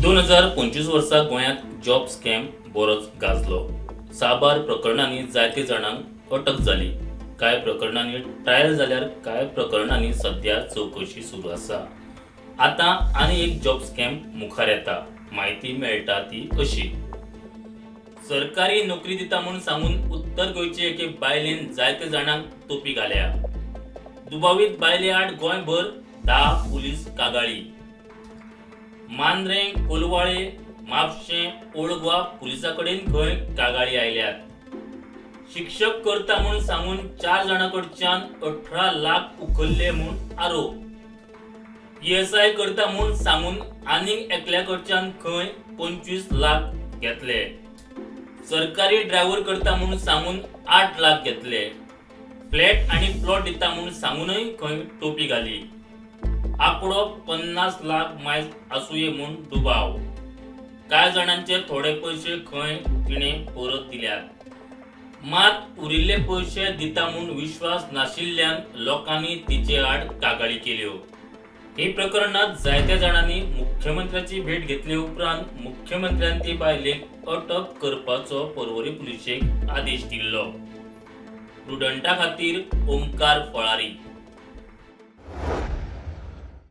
2025 वर्सा गोंयांत job scam बरोच गाजलो. साबार प्रकरणांनी जायते जाणांक अटक जाली. कांय प्रकरणांनी ट्रायल जाल्यार कांय प्रकरणांनी सध्या चवकशी सुरू आसा. आतां आनी एक जॉब स्कॅम मुखार येता. म्हायती मेळटा ती अशी, सरकारी नोकरी दिता म्हूण सांगून उत्तर गोंयचे एके बायलेन जायते जाणांक तोपी घाल्या. दुबावीत बायले आड गोंयभर 10 पुलीस कागाळी. मांद्रें, कोलवाळे, म्हापशें, ओल्ड गोवा पुलिसां कडेन खंय कागाळी आयल्यात. शिक्षक करता म्हूण सांगून 4 जाणां कडच्यान 18 लाख उखल्ले म्हूण आरोप. पीएसआय करता म्हूण सांगून आनीक एकल्या कडच्यान खंय 25 लाख घेतले. सरकारी ड्रायव्हर करता म्हूण सांगून 8 लाख घेतले. फ्लॅट आनी प्लॉट दिता म्हूण सांगूनय खंय टोपी घाली. आंकडो 50 लाख मायज आसुये म्हूण दुबाव. कांय जाणांचे थोडे पयशे खंय तिणें परत दिल्यात, मात उरिल्ले पयशे दिता म्हूण विश्वास नाशिल्ल्यान लोकांनी तिचे आड कागाळी केल्यो. ही प्रकरणात जायत्या जाणांनी मुख्यमंत्र्याची भेट घेतले उपरांत मुख्यमंत्र्यान ती बायलेक अटक करपाचो पर्वरी पुलिशेक आदेश दिल्लो. प्रुडंटा खातीर ओमकार फळारी.